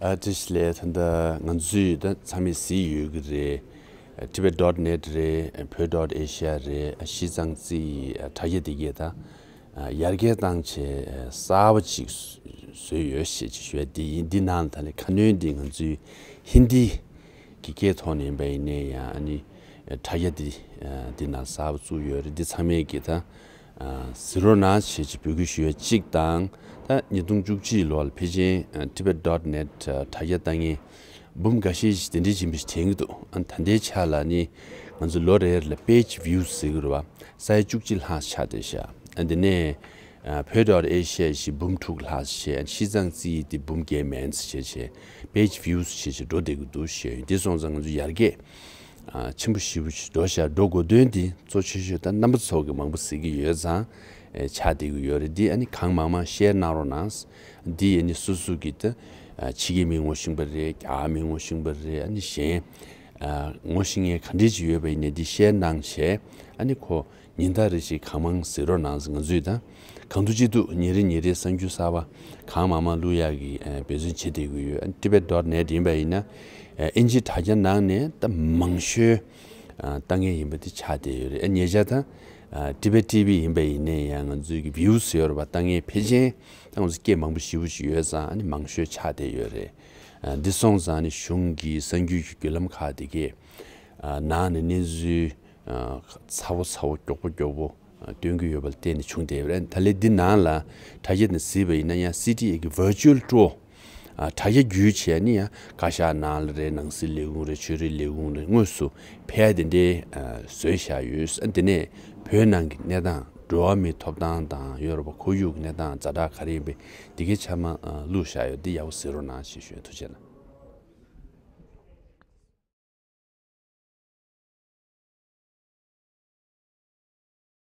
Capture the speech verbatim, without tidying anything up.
ཨ་བཀྲ་ཤིས་བདེ་ལེགས། ད་ལྟ་ང་ཚོས་ད་ཚང་མས་གཟིགས་ཡོད་ཀྱི་རེད། Tibet dot net རེད། བོད་dot asia རེད། ཨ་གཞི་གཙང་རྩིས་ཡིག་ཨ་དྲ་རྒྱ་འདི་གས་ད་ཨ་ཡར་རྒྱས་བཏང་བྱས་ཨ་གསར་པ་ཅིག་བཟོས་ཡོད་ཞེས་ཅིག་ཞུ་ཡ་འདི་ཡིན། འདི་ནང་ལ་ད་ལན་ཁ་སྣོན་འདི་ང་ཚོའི་ཧིན་དི་གི་སྐད་ཐོག་ནས་ཡིན་པ་ཡིན་ནའི་ཡང་ཨ་ནི་དྲ་རྒྱ་འདི་ཨ་འདི་ནང་གསར་པ་བཙུགས་ཡོད་རེད། འདི་ཚང་མས་ཀྱི་ད་ཨ་གཟིགས་རོགས་གནང་ཞེས་ཅིག་འབོད་སྐུལ་ཞུ་ཡ་གཅིག་དང་། ད་ཉིས་སྟོང་བཅུ་གཅིག་ལོ་ལ་ཕལ་ཆེར་ཨ་Tibet dot net དྲ་རྒྱ་ལྟ་མཁན་འབུམ་འགའ་ཤས་ཤིག་དེ་འདྲའི་ཡིན་པ་ཞིག་དྲན་གྱི་འདུག་ཨ་ད་ལྟའི་ཆ་ལ་ནི་ང་ཚོ་ལོ་རེ་རེ་ལ་page views ཟེར་གྱི་རེད་བ། ས་ཡ་བཅུ་གཅིག་ལྷག་ཆགས་བསྡད་ཤག་ཨ་དེ་ནས་ཨ་བོད་dot asia ཞིག་འབུམ་དྲུག་ལྷག་བྱས། གཞི་གཙང་རྩིས་ཡིག་དེ་འབུམ་བརྒྱད་མན་ཙམ་བྱས་བྱས་page views བྱས་བྱས་འགྲོ་བསྡད་ཀྱི་འདུག་ཞུ་ཡ་ཡིན། དེ་སོང་ཙང་ང་ཚོ་ཡར་རྒྱས་ཨ་ཆེན་པོ་ཞེ་པོ་ཅིག་འགྲོ་ཤག་འགྲོ་དགོས་དོན་དེ་གཙོ་ཆེ་ཤོས་ད་རྣམ་པ་ཚོ་གི་མང་པོ་གཟིགས་ཀྱི་ཡོད་ཙང་ཨེ་ཆགས་བསྡད་ཀྱི་ཡོད་རེད། འདི་ཨ་ནི་གང་མང་མང་share གནང་རོགས་གནང་། འདི་ཨ་ནི་སོ་སོ་གི་ད་ཨ་ཕྱི་རྒྱལ་མི་ངོ་ཤེས་པ་རེད། རྒྱ་གར་མི་ངོ་ཤེས་པ་རེད། ཨ་ནི་གཞན་ཨ་ངོ་ཤེས་མཁན་ག་འདྲས་ཅིག་ཡོད་པ་ཡིན་ནའི་འདི་share གནང་བྱས་ཨ་ནི་ཁོ་ཉིན་ལྟར་རེ་ཞིག་གང་མང་གཟིགས་རོགས་གནང་ཟེར། ང་ཚོས་ད་གང་ཐུབ་ཅི་ཐུབ་ཉིན་རེ་ཉིན་རེ་གསར་འགྱུར་གསར་པ་གང་མང་མང་བླུག་ཡག་གི་ཨ་འབད་བརྩོན་བྱེད་བསྡད་ཀྱི་ཡོད། ཨ་ནི་tibet dot net ཡིན་པ་ཡིན་ན་ཨ་ཨིན་ཇི་དྲ་རྒྱ་ནང་ནས་ད་མང་ཤོས་ཨ་ལྟ་མཁན་ཡིན་པ་དེ་ཆགས་བསྡད་ཡོད་རེད། ཨ་ཉེ་ཆར་ད་ཨ་Tibet T V ཡིན་པ་ཡིན་ནའི་ཡང་ང་ཚོའི་གི་views ཡོད་རེད་པ། ལྟ་མཁན་ཕལ་ཆེར་ད་ང་ཚོ་སྐད་མང་པོ་ཞེ་པོ་ཅིག་ཡོད་ཙང་ཨ་ནི་མང་ཤོས་ཆགས་བསྡད་ཡོད་རེད། ཨ་འདི་སོང་ཙང་ཨ་ནི་གཞུང་གི་གསར་འགྱུར་གྱི་བརྒྱུད་ལམ་ཁག་དེ་གས་ཨ་ནང་ནས་གནས་ཚུལ་ཨ་ཚ་བོ་ཚ་བོ་མགྱོགས་པོ་མགྱོགས་པོ་ཨ་སྟོན་གྱི་ཡོད་པ་ལ་བརྟེན་ནས་བྱུང་བསྡད་ཡོད་རེད། ད་ལན་འདི་ནང་ལ་དྲ་རྒྱ་ནས་གཟིགས་པ་ཡིན་ན་ཡང་སི་ཊི་ཨེ་གི་virtual tour ཨ་དྲ་རྒྱ་བརྒྱུད་བྱས་ནས་ཡང་བཀའ་ཤག་ནང་ལ་རེད། ནང་སྲིད་ལས་ཁུངས་རེད། ཆོས་རིག་ལས་ཁུངས་རེད། དངོས་སུ་ཕེབས་ཏེ་འདི་ཨ་བཟོས་བཞག་ཡོད། ཨ་དེ་ནས་བོད་ནང་གི་གནས་སྟངས་འགྲོ་བ་མིའི་ཐོབ་ཐང་དང་ཡོ་རོབ་ཁོར་ཡུག་གི་གནས་སྟངས་ཛ་དྲག་ག་རེ་ཡིན་པའི་འདི་གའི་ཆ་མ་ཨ་བླུགས་བཞག་ཡོད། འདི་ཡག་པོ་གཟིགས་རོགས་གནང་ཞེས་ཞུ་ཡ། ཐུགས་རྗེ་གནང་།